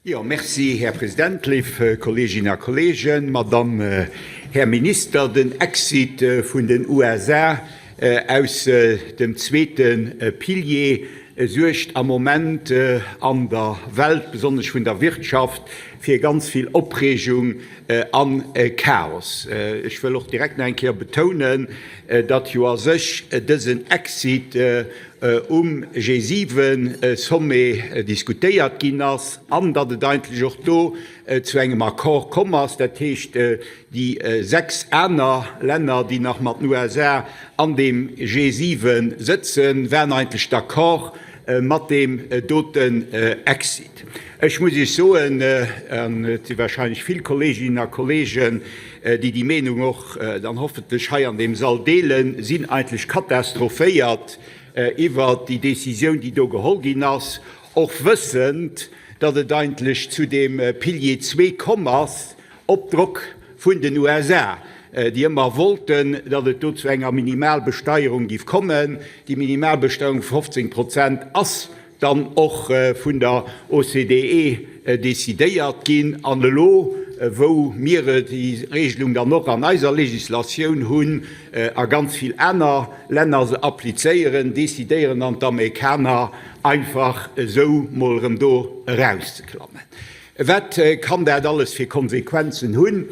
Jo, merci, Här President, léif Kolleeginnen a Kolleegen, Madamm, Här Minister. Den Exit vun den USA aus dem zweete Pilier suergt am Moment an der Welt, besonnesch vun der Wirtschaft, fir ganz vill Opreegung a Chaos. Ech wëll och direkt nach eng Kéier betounen, datt jo a sech dësen Exit um G7-Sommet diskutéiert ginn ass an datt et eigentlech och do zu engem Accord komm ass. Dat heescht, déi 6 aner Länner, déi nach mat den USA an deem G7 sëtzen, waren eigentlech d'accord mat deem doten Exit. Ech muss Iech soen, an et si wahrscheinlech vill Kolleeginnen a Kolleegen, déi déi Meenung och dann hoffentlech hei an deem Sall deelen, sinn eigentlech katastrophéiert iwwert déi Décisioun, déi do geholl ginn ass, och wëssend, datt et eigentlech zu deem Pilier zwee komm ass op Drock vun den USA, déi ëmmer wollten, datt et do zu enger Minimalbesteierung géif kommen. Déi Minimalbesteierung vu 15 Prozent ass dann och vun der OCDE decidéiert ginn. An elo, wou mir déi Regelung dann och an eiser Législatioun hunn a ganz vill aner Länner se applizéieren, decidéieren dann d'Amerikaner einfach esou mol erëm do erauszeklammen. Wat kann dat alles fir Konsequenzen hunn?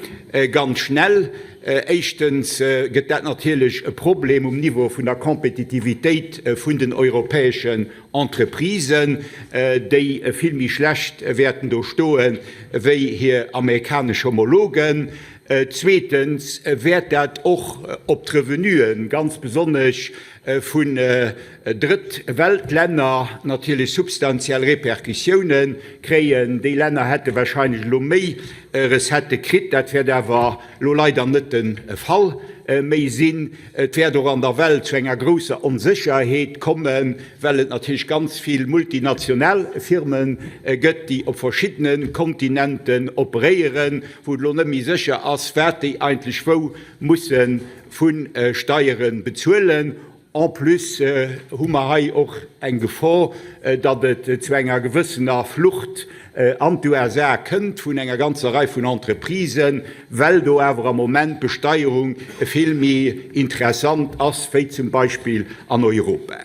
Ganz schnell, éischtens gëtt dat natierlech e Problem um Niveau vun der Kompetitivitéit vun den europäeschen Entreprisen, déi vill méi schlecht wäerten do stoe wéi hir amerikanesch Homologen. Zweetens wäert dat och op d'Revenuen, ganz besonnesch vun Drëtt-Welt-Länner, natierlech substantiell Repercussioune kréien. Déi Länner hätte wahrscheinlech elo méi Recettë kritt. Dat wäert awer elo leider net de Fall méi sinn. Et wäert och an der Welt zu enger grousser Onsécherheet kommen, well et natierlech ganz vill multinational Firme gëtt, déi op verschiddene Kontinenten operéieren, wou et elo net méi sécher ass, wat déi eigentlech wou musse vu Steiere bezuelen. En plus hu mer hei och eng Gefor, datt et zu enger gewëssener Flucht an d'USA kënnt vun enger ganzer Rei vun Entreprisen, well do awer am Moment d'Besteierung vill méi interessant ass wéi zum Beispill an Europa.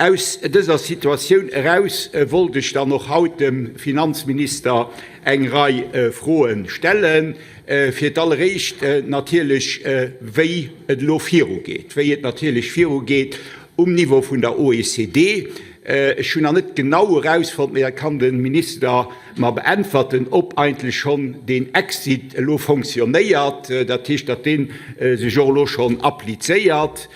Aus dëser Situatioun eraus wollt ech dann och haut dem Finanzminister eng Rei Froe stellen. Fir d'alleréischt natierlech, wéi et elo virugeet, wéi et natierlech virugeet um Niveau vun der OECD. Ech hunn nach net genau erausfonnt, mee dat kann de Minister mer beäntwerten, ob eigentlech schonn deen Exit elo fonctionnéiert, dat heescht, datt dee sech och elo schonn applizéiert.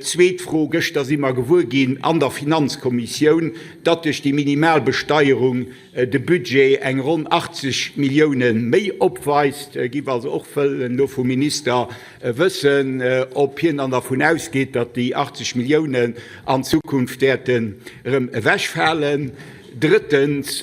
Zweet Fro, Gëschter si mer gewuer ginn an der Finanzkommissioun, datt duerch déi Minimalbesteierung de Budget eng ronn 80 Millioune méi opweist. Giff also och wëllen elo vum Minister wëssen, ob hien dann dervun ausgeet, datt déi 80 Milliounen an Zukunft wäerten erëm ewechfalen. Drëttens,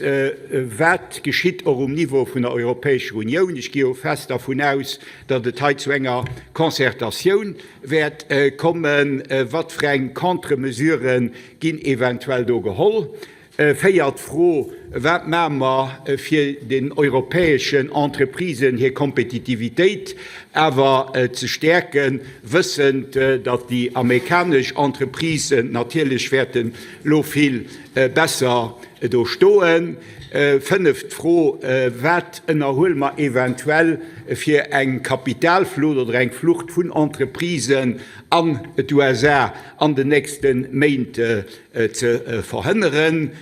Wat geschitt och um Niveau vun der Europäescher Unioun? Ech gi jo fest dervun aus, datt et hei zu enger Concertatioun wäert kommen. Wat fir eng Contre-mesurë ginn eventuell do geholl? Véiert Fro, Wat maache mer, fir den europäeschen Entreprisen hir Kompetitivitéit awer ze stäerken, wëssend, datt déi amerikanesch Entreprisen natierlech wäerten elo vill besser do stoen? Fënneft Fro, Wat ënnerhuele mer eventuell, fir eng Kapitalflucht oder eng Flucht vun Entreprisen an d'USA an den nächste Méint ze verhënneren?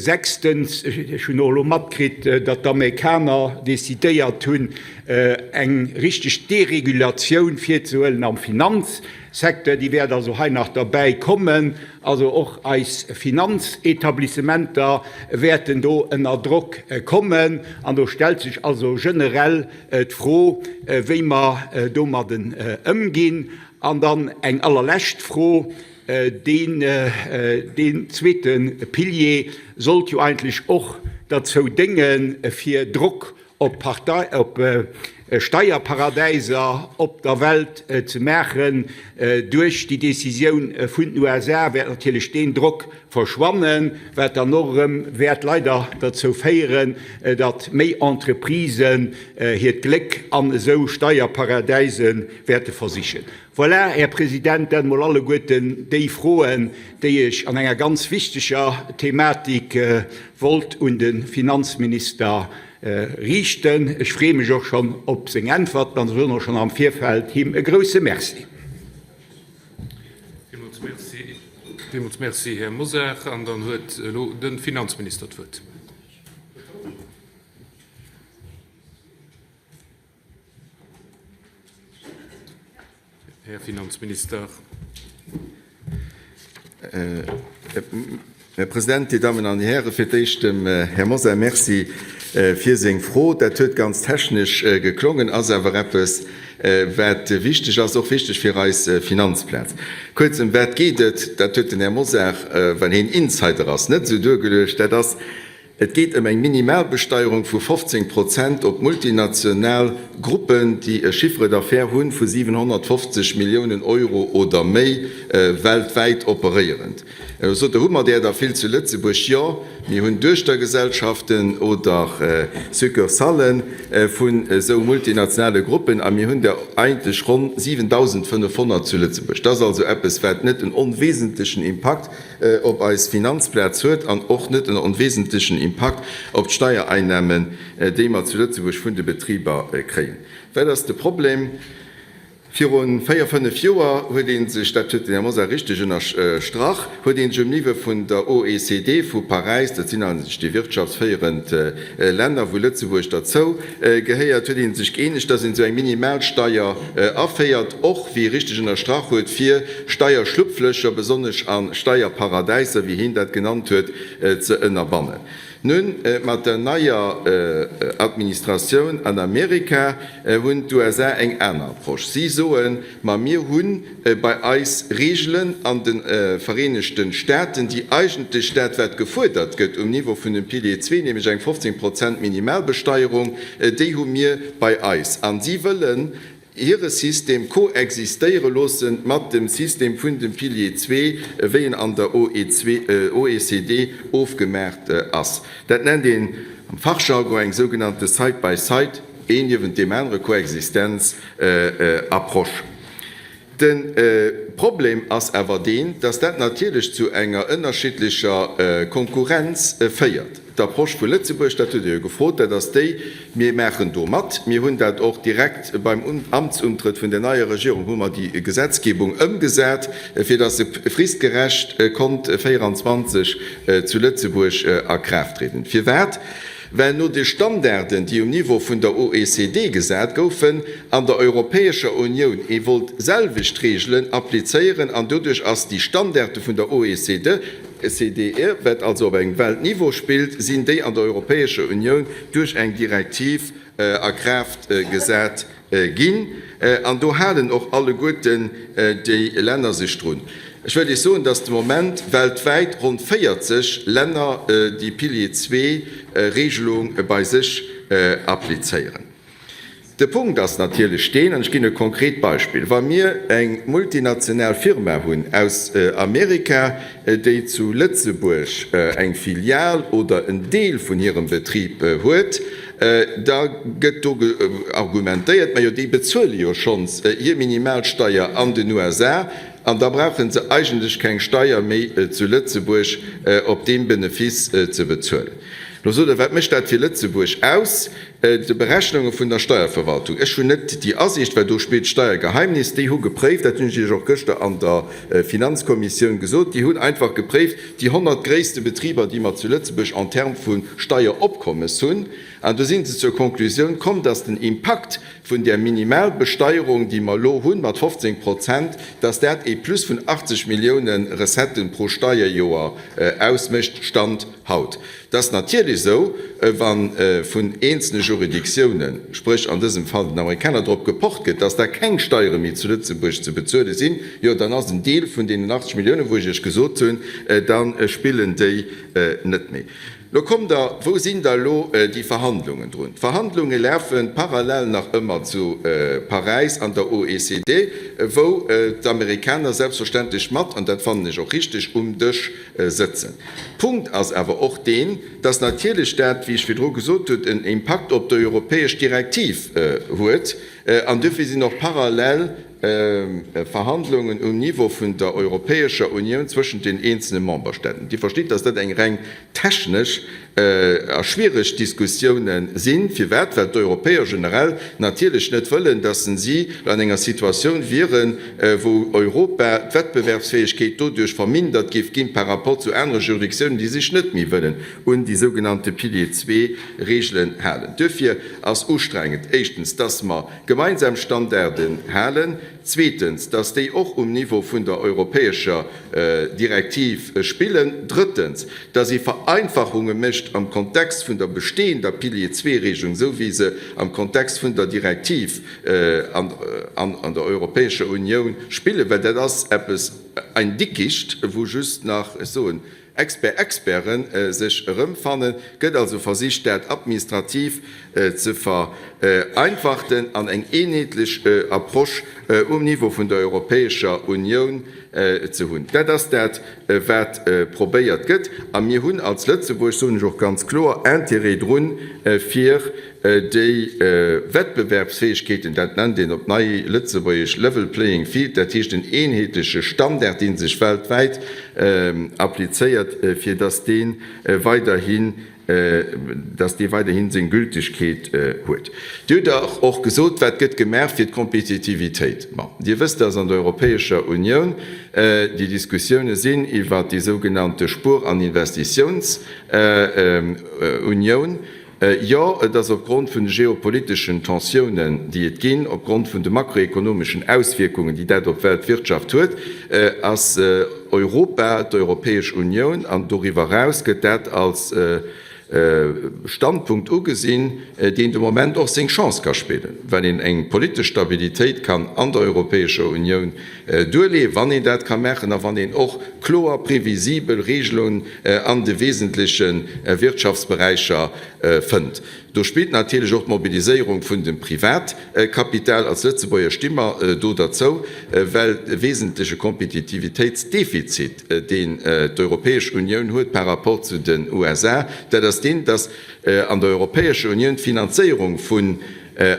Sechstens, Ech hunn och elo matkritt, datt d'Amerikaner decidéiert hunn, eng richteg Deregulatioun virzehuelen am Finanzsecteur. Déi wäert also hei nach derbäi kommen. Also och eis Finanzetablissementer wäerten do ënner Drock kommen. An do stellt sech also generell d'Fro, wéi mer domadden ëmginn. An dann eng allerlescht Fro, Deen zweete Pilier sollt jo eigentlech och derzou déngen, fir Drock op Partei, op. Steierparadäiser op der Welt ze maachen. Duerch déi Decisioun vun den USA wäert natierlech deen Drock verschwannen, wat dann och erëm wäert leider derzou féieren, datt méi Entreprisen hiert Gléck an esou Steierparadäise wäerte versichen. Voilà, Här President, dat emol alleguerten déi Froen, déi ech an enger ganz wichteger Thematik wollt un de Finanzminister riichten. Ech freeë mech och schonn op seng Äntwerten an soen och schonn am Virfeld him e grouse Merci. Villmools Merci, Här Mosar. An dann huet elo de Finanzminister d'Wuert. Här Finanzminister. Här President, Dir Dammen an Dir Hären, fir d'éischt dem Här Mosar Merci fir seng Fro. Dat huet ganz technesch geklongen, ass awer eppes, wat wichteg ass, och wichteg fir eis Finanzplaz. Kuerz, ëm wat geet et? Dat huet den Här Mosar, well heen Insider ass, net esou duergeluecht. Dat ass, Et geet ëm eng Minimalbesteierung vu 15 Prozent op multinational Gruppen, déi e Chiffre d'affaires hu vu 750 Milliounen Euro oder méi, weltwäit operéierend. Elo sot Der, Hu mer där der vill zu Lëtzebuerg? Jo, mir hunn Duechtergesellschaften oder Succursallen vun esou multinationale Gruppen a mir hunn der eigentlech ronn 7.500 zu Lëtzebuerg. Dat ass also eppes, wat net en onwesentlechen Impakt op eis Finanzplaz huet an och net en onwesentlechen Impakt op d'Steiereinnahmen, déi mer zu Lëtzebuerg vun de Betriber kréien. Wat ass de Problem? Viru véier, fënnef Joer huet ee sech, dat huet den Här Mosar richteg ënnerstrach, huet ee sech um Niveau vun der OECD vu Paräis, dat sinn eigentlech déi wirtschaftsféierend Länner, wou Lëtzebuerg derzou gehéiert, huet ee sech gëeenegt, dass een esou eng Minimalsteier aféiert, och, wéi e richteg ënnerstrach huet, fir Steierschlupflöcher, besonnesch a Steierparadäiser, wéi hien dat genannt huet, ze ënnerbannen. Nun, mat der neier Administratioun an Amerika hunn d'USA eng aner Approche. Si soen, Ma mir hu bei eis Reegelen an de Vereenegte Staaten, déi eigentlech dat, wat gefuerdert gëtt um Niveau vun dem Pilier zwee, nämlech eng 15 Prozent Minimalbesteierung, déi hu mir bei eis. A si wëllen hire System koexistéiere loosse mat dem System vun dem Pilier zwee, wéi en an der OECD ofgemaacht ass. Dat nennt een am Fachjargon eng sougenannte Side-by-side, een niewent deem anere, Koexistenz-Approche. De Problem ass awer deen, dass dat natierlech zu enger ënnerschiddlecher Konkurrenz féiert. D'Approche vu Lëtzebuerg, dat hutt Dir jo gefrot, dat ass déi, Mir maachen do mat. Mir hunn dat och direkt beim Amtsuntrëtt vun der neier Regierung hu mer déi Gesetzgebung ëmgesat, fir dass se fristgerecht konnt 24 zu Lëtzebuerg a Kraaft trieden. Firwat? Well no de Standarden, déi um Niveau vun der OECD gesat goufen, an der Europäescher Unioun ee wollt selwecht Reegelen applizéieren an doduerch ass déi Standarde vun der OECD, CDE, wat also op engem Weltniveau spillt, sinn déi an der Europäescher Unioun duerch eng Direktiv a Kraaft gesat ginn. An do halen och alleguerten déi Länner sech drun. Ech wëll Iech soen, dass de Moment weltwäit ronn 40 Länner déi Pilier zwee Regelung bei sech applizéieren. De Punkt ass natierlech deen, an ech ginn e konkret Beispill, Wa mir eng multinational Firma hunn aus Amerika, déi zu Lëtzebuerg eng Filial oder en Deel vun hirem Betrib huet, da gëtt do argumentéiert, Majo, déi bezuele jo schonns hir Minimalsteier an den USA an da brauche se eigentlech keng Steier méi zu Lëtzebuerg op deem Benefice ze bezuelen. Lo sot Der, Wat mécht dat fir Lëtzebuerg aus? De Berechnunge vun der Steierverwaltung, ech hunn net déi Asiicht, well do spillt d'Steiergeheimnis, déi hu gepréift, dat hunn ech Iech och gëschter an der Finanzkommissioun gesot, déi hunn einfach gepréift déi 100 gréisste Betriber, déi mer zu Lëtzebuerg en termes vu Steieropkommes hunn, an do si se zur Konklusioun komm, dass den Impakt vun där Minimalbesteierung, déi mer elo hunn, mat 15 Prozent, dass dat ee Plus vun 80 Millioune Recetten pro Steierjoer ausmécht, Stand haut. Et ass natierlech esou, wa vun eenzelne Juridictiounen, spréch an dësem Fall den Amerikaner, drop gepocht gëtt, dass da keng Steiere méi zu Lëtzebuerg ze bezuele sinn, jo dann ass en Deel vun deenen 80 Milliounen, wou ech Iech gesot hunn, da spillen déi net méi. Lo kommt Der, wou sinn da elo déi Verhandlungen drun? D'Verhandlunge lafe parallel nach ëmmer zu Paräis an der OECD, wou d'Amerikaner selbstverständlech mat, an dat fannen ech och richteg, um Dësch sëtzen. Punkt ass awer och deen, dass natierlech dat, wéi ech virdru gesot hunn, en Impakt op déi europäesch Direktiv huet. An duerfir sinn och parallel Verhandlungen um Niveau vun der Europäescher Unioun zwëschent den eenzelne Memberstaaten. Dir verstitt, dass dat eng reng technesch a schwiereg Diskussiounen sinn. Firwat? Well d'Europäer generell natierlech net wëllen, dass si an enger Situatioun wieren, wou Europa d'Wettbewerbsfäegkeet doduerch vermindert géif ginn par rapport zu anere Juridictiounen, déi sech net méi wëllen un déi sougenannte Pilier II-Regelen halen. Duerfir ass ustrengend, éischtens, dass mer gemeinsam Standarden halen, zweetens, dass déi och um Niveau vun der europäescher Direktiv spillen, drëttens, dass ee Vereinfachunge mécht am Kontext vun der bestehender Pilier-II-Regelung, esou wéi se am Kontext vun der Direktiv an der Europäescher Unioun spillen, well dat ass eppes, ein Dickicht, wou just nach, ech soen, Expert-Experten sech erëmfannen, gëtt also versicht dat administrativ ze vereinfachten an eng eenheetlech Approche um Niveau vun der Europäescher Unioun ze hunn. Dat ass dat wat probéiert gëtt. A mir hunn als Lëtzebuerg, soen ech och ganz kloer, Intérêt drun, fir déi Wettbewerbsfäegkeeten, dat nennt een op nei Lëtzebuergesch level playing field, dat heescht en eenheetleche Standard, dee sech weltwäit applizéiert, fir dass dee weiderhin, dass dee weiderhin seng Gültigkeet huet. Dir hutt och gesot, Wat gëtt gemaach fir d'Kompetitivitéit? Bon, Dir wësst, dass an der Europäescher Unioun déi Diskussioune sinn iwwert déi sougenannte Spuer an Investitiounsunioun. Jo, et ass opgrond vun de geopoliteschen Tensiounen, déi et ginn, opgrond vun de makroekonomeschen Auswierkungen, déi dat op d'Weltwirtschaft huet, ass Europa, d'Europäesch Unioun an doriwwer eraus gëtt dat als Standpunkt ugesinn, deen de Moment och seng Chance ka spillen, well een eng politesch Stabilitéit kann an der Europäescher Unioun duerleeën, wann een dat ka maachen a wann een och kloer previsibel Regelungen an de wesentleche Wirtschaftsberäicher fënnt. Do spillt natierlech och d'Mobiliséierung vun dem Privatkapital, als Lëtzebuerger sti mer do derzou, well de wesentleche Kompetitivitéitsdefizit, deen d'Europäesch Unioun huet par rapport zu den USA, dat ass deen, dass an der Europäescher Unioun d'Finanzéierung vun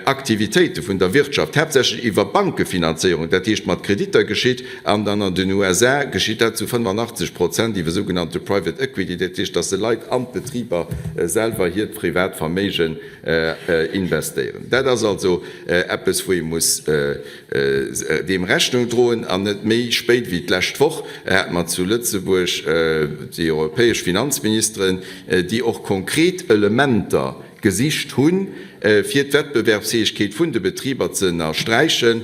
Aktivitéite vun der Wirtschaft haaptsächlech iwwer Bankefinanzéierung, dat heescht mat Kreditter geschitt, an dann an den USA geschitt dat zu 85 Prozent iwwer sougenannte Private Equity, dat heescht, dass se Leit an d'Betriber selwer hiert privat Verméigen investéieren. Dat ass also eppes, wou ee muss deem Rechnung droen. An net méi spéit wéi d'lescht Woch hate mer zu Lëtzebuerg déi europäesch Finanzministeren, déi och konkret Elementer gesicht hunn, fir d'Wettbewerbsfäegkeet vun de Betriber ze ënnersträichen.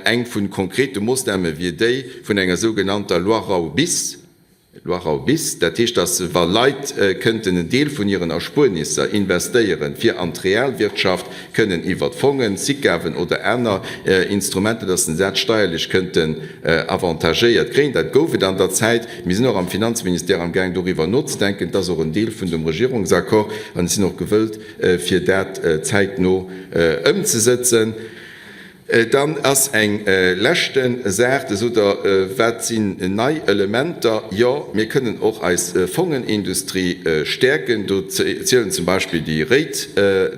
Eng vun konkrete Moossname wier déi vun enger sougenannter Loi Rau bis, Loi Rau bis, dat heescht, datt wa Leit kënnten en Deel vun hiren Erspuernisser investéieren, fir an d'Realwirtschaft kënnen iwwert Fongen, SICAVen oder aner Instrumenter, datt se dat steierlech kënnten avantagéiert kréien. Dat gouf et an der Zäit. Mir sinn och am Finanzministère am Gaang doriwwer nozedenken. Et ass och en Deel vun dem Regierungsaccord an ech sinn och gewëllt, fir dat zäitno ëmzesëtzen. Dann ass eng leschte Saach, da sot Der, wat sinn nei Elementer? Jo, mir kënnen och eis Fongenindustrie stäerken. Do zielen zum Beispill déi REIT,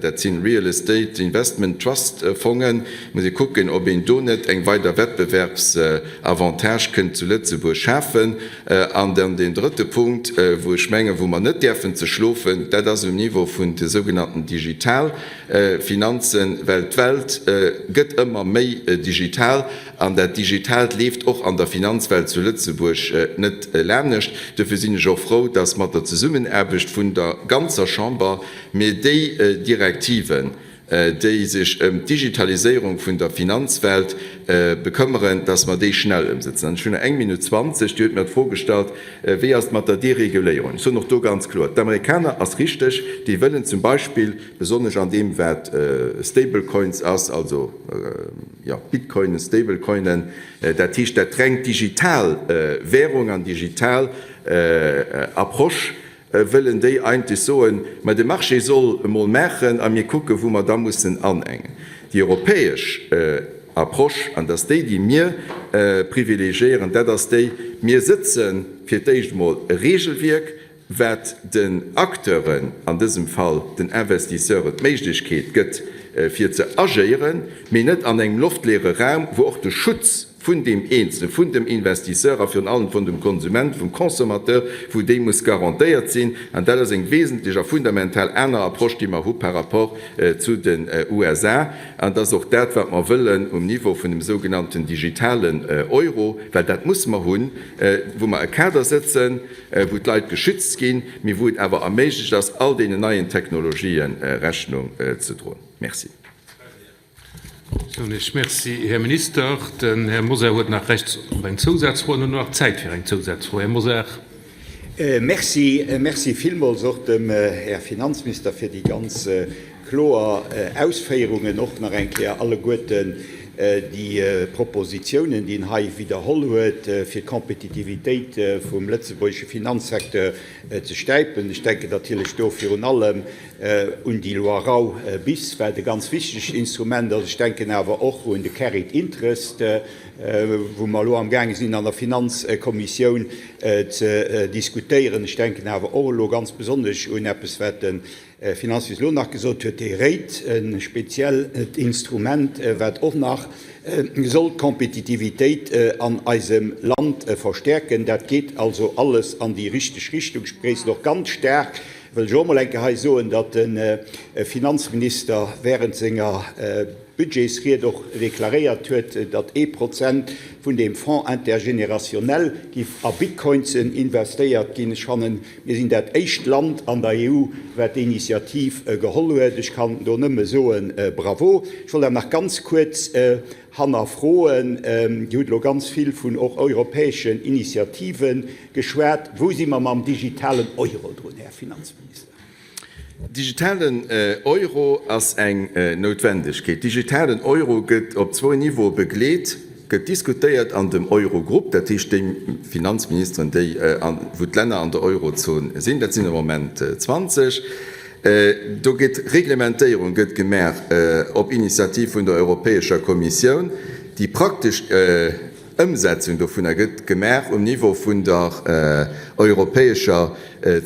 dat si Real Estate Investment Trust Fongen. Muss ee kucken, ob een do net eng weider Wettbewerbsavantage kënnt zu Lëtzebuerg schafen. An dann deen drëtte Punkt, wou ech mengen, wou mer net däerfen ze schlofen, dat ass um Niveau vun de sougenannten Digitalfinanzen, well d'Welt gëtt ëmmer méi digital an dat Digitaalt leeft och an der Finanzwelt zu Lëtzebuerg net lanescht. Dofir sinn ech och frou, dass mat der Zesummenaarbecht vun der ganzer Chamber mir déi Direktiven, déi sech ëm d'Digitaliséierung vun der Finanzwelt bekëmmeren, dass mer déi schnell ëmsetzen. An ech hunn nach eng Minutt 20. Dir hutt mir d'Fro gestallt, Wéi ass et mat der Dereguléierung? Ech soen och do ganz kloer, D'Amerikaner, ass richteg, déi wëllen zum Beispill, besonnesch an deem wat Stablecoins ass, also, jo, Bitcoinen, Stablecoinen, dat heescht dat rengt digital Währung an digital Approche. wëllen déi eigentlech soen, ma de Marché soll emol maachen a mir kucken, wou mer da mussen anengen. Déi europäesch Approche, an dat ass déi, déi mir privilegiéieren, dat ass déi, mir sëtze fir d'éischt emol e Regelwierk, wat den Acteuren, an dësem Fall den Investisseuren, d'Méiglechkeet gëtt, fir ze agéieren, mee net an engem loftleere Raum, wou och de Schutz vun deem Eenzelen, vun dem Investisseur a virun allem vun dem Konsument, vum Consommateur, wou déi muss garantéiert sinn. An dat ass eng wesentlech a fundamental aner Approche, déi mer hu par rapport zu den USA. An dat ass och dat, wat mer wëllen um Niveau vun dem sougenannten digitalen Euro, well dat musse mer hunn, wou mer e Kader sëtzen, wou d'Leit geschützt ginn, mee wou et awer erméiglecht ass, all deenen neien Technologië Rechnung ze droen. Merci. Soen ech Merci, Här Minister. Den Här Mosar huet nach Recht op eng Zousazfro an huet nach Zäit fir eng Zousazfro. Här Mosar. Merci, Merci villmools och dem Här Finanzminister fir déi ganz kloer Ausféierungen, och nach eng Kéier alleguerten déi Propositionen, déi en hei widderholl huet, fir d'Kompetitivitéit vum lëtzebuergesche Finanzsecteur ze stäipen. Ech denken natierlech do virun allem un déi Loi Rau bis, wat e ganz wichtegt Instrument ass. Ech denken awer och un de Carried Interest, wou mer elo amgaange sinn an der Finanzkommissioun ze diskutéieren. Ech denken awer och elo ganz besonnesch un eppes, wat de Finanzminister elo nach gesot huet, dee Rate, e speziellt Instrument, wat och nach soll d'Kompetitivitéit an eisem Land verstärken. Dat geet also alles an déi richteg Richtung. Ech begréissen och ganz staark, wëll ech och emol eng Kéier hei soen, datt de Finanzminister während senger Budgetsried och deklaréiert huet, datt ee Prozent vun deem Fonds intergénérationnel giff a Bitcoinsen investéiert ginn. Ech fannen, mir sinn dat éischt Land an der EU, wat déi Initiativ geholl huet. Ech kann do nëmme soen, Bravo! Ech wollt awer nach ganz kuerz hannerfroen, Dir hutt elo ganz vill vun och europäeschen Initiative geschwat. Wou si mer mam digitalen Euro drun, Här Finanzminister? Digitalen Euro ass eng Noutwendegkeet. Digitalen Euro gëtt op zwou Niveaue begleet, gëtt diskutéiert an dem Eurogrupp, dat heescht déi Finanzministeren, déi, wou d'Länner an der Eurozon sinn, dat sinn am Moment 20. Do gëtt Reglementéierung gëtt gemaach op Initiativ vun der Europäescher Kommissioun. Déi praktesch Ëmsetzung dovunner gëtt gemaach um Niveau vun der Europäescher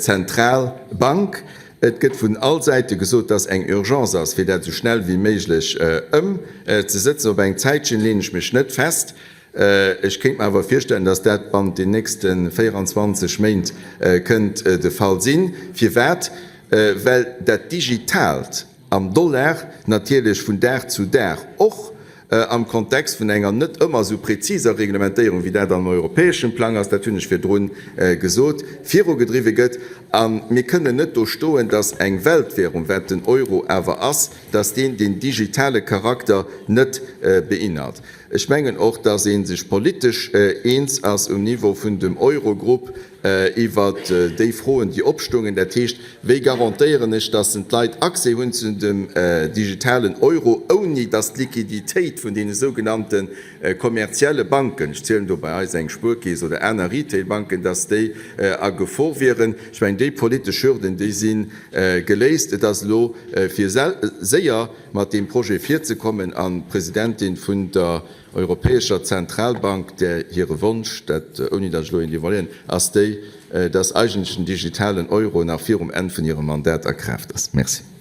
Zentralbank. Et gëtt vun all Säite gesot, dass eng Urgence ass, fir dat esou schnell wéi méiglech ëmzesëtzen. Op eng Zäitchen leen ech mech net fest. Ech kéint mer awer virstellen, dass dat bannent den nächste 24 Méint kënnt de Fall sinn. Firwat? Well dat Digitaalt am Dollar natierlech vun Dag zu Dag, och am Kontext vun enger net ëmmer esou präziser Reglementéierung, wéi dat am europäeschen Plang ass, dat hunn ech virdrun gesot, virugedriwwe gëtt. A mir kënnen net do stoen, dass eng Weltwährung, wat den Euro awer ass, dass deen deen digitale Charakter net beinhalt. Ech mengen och, dass ee sech politesch eens ass um Niveau vun dem Eurogrupp, iwwert déi Froen, déi opstoungen, dat heescht, wéi garantéieren ech, dass d'Leit Accès hunn zu dem digitalen Euro, ouni dass d'Liquiditéit vun deene sougenannte kommerzielle Banken, ech zielen do bei eis eng Spuerkeess oder aner Retailbanken, dass déi a Gefor wieren. Ech mengen, déi politesch Hürden, déi si geléist. Et ass elo fir séier mat deem Projet virzekommen an d'Presidentin vun der Europäescher Zentralbank, där hire Wonsch, dat ouni datt ech elo een dévoiléieren, ass déi, datt eigentlech den digitalen Euro nach virum Enn vun hirem Mandat a Kraaft ass. Merci.